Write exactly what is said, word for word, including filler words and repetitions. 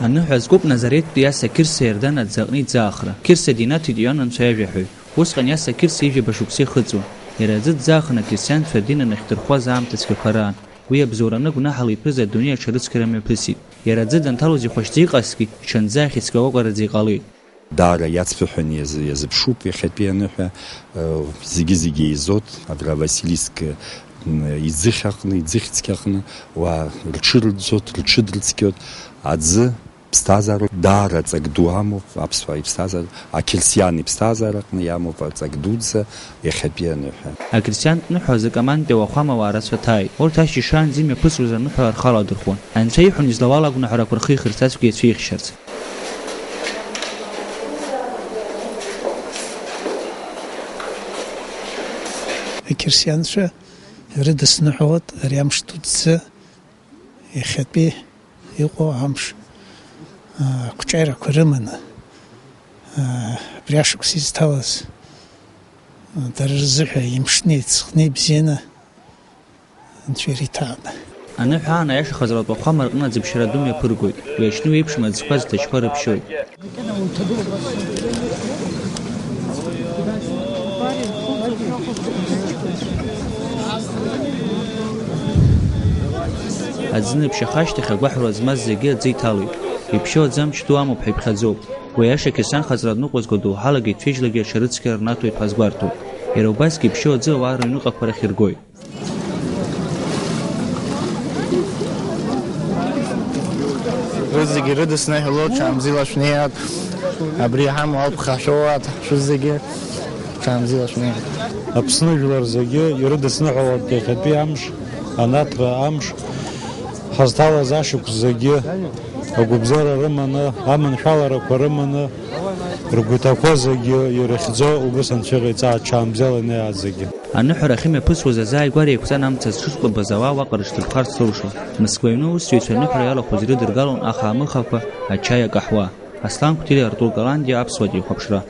Аныҳәа зкуп Назареттәи Иаса Қьырса Иордан аӡы аҟны иӡаахра. Қьырса динаҭеит иҩан анцәа иажәаҳәаҩ. Усҟан Иаса Қьырса ҩажәаба шықәса ихыҵуан. Иара аӡы дӡаахын ақьырсианцәа рдин анахьдырхәуаз аамҭа цәгьақәа раан. Уи абзоураны гәнаҳала иҭәыз адунеи аҽарыцқьара мҩаԥысит. Иара аӡы данҭалоз ихәашьӡа иҟазҭгьы, иҽанӡа ахьыцкьа уакәараӡа иҟалеит. Даара иацәыҳәаны иазы-, иазыԥшуп иахьатәи аныҳәа, э, зегьы-зегьы еизоит, абра Василиск, м, иӡыхь аҟны, иӡыхьцқьа аҟны, уа рҽырӡоит, рҽыдырцқьоит, аӡы ԥсҭазаароуп, даара ҵак ду амоуп аԥсуаа иԥсҭазаара, ақьырсиан иԥсҭазаараҟны иамоуп аҵак дуӡӡа иахьатәи аныҳәа. Ақьырсиантә ныҳәа азы Камантәи ауахәама уаа рацәа ҭааит. Урҭ ашьыжь шаанӡа имҩаԥысуаз аныҳәа рхы аладырхәуан. Анцәа иҳәон излауала агәнаҳарақәа рхы ихырцацгьы иацәихьчарц. Ақьырсианцәа ирыдысныҳәалоит ари амш дуӡӡа, иахьатәи иҟоу амш, аа, ақәҿиарақәа рыманы, аа, абри ашықәс изҭалаз, аа, дара рзыҳәа имшны, иҵхны, ибзианы Анцәа ириҭаан. Аныҳәа аан аиашахазаратә уахәама рҟны аӡыԥшьара ду мҩаԥыргоит. Уи аҽны уи еиԥшым аӡқәа зҭашьқәа рыԥшьоит. Аӡныԥшь ахашьҭахь агәаҳәара змаз зегьы аӡы иҭалоит. Иԥшьоу аӡы амч ду амоуп ҳәа иԥхьаӡоуп. Уи аиаша ақьырсиан хазаратә ныҟәызго доуҳалагьы иҭижьлагьы аҽарыцқьара рнаҭоит ҳәа азгәарҭоит. Иара убасгьы иԥшьоу аӡы ауаа рыҩныҟақәа рахь иргоит. Урҭ зегьы ирыдысныҳәалоит, ҽаанбзиала шәнеиааит. Абри иҳамоу ауп ԥхашәоуааит, шәызегьы ҽаанбзиала шәнеиааит. Аԥсны жәлар зегьы ирыдысныҳәалоит иахьатәи амш, анаҭра амш, ҳазҭалаз ашықәс зегьы агәыбзиара рыманы, аманшәаларақәа рыманы, ргәы иҭақәоу зегьы ирыхьӡо убыс анцәа иҟаиҵааит, ҽаанбзиала инеиааит зегьы. Аныҳәара ахьымҩаԥысуаз азааигәара еиқәҵан амца зҽызкәабаз ауаа уаҟа рыҽдырԥхарц рылшон. Мызкы уаҩны аусзуҩцәа аныҳәара иалахәыз ирыдыргалон ахаа-мыхақәа, ачаи акаҳуа. Аслан Қәҭили, Артур Каландиа, Аԥсуа телехәаԥшра.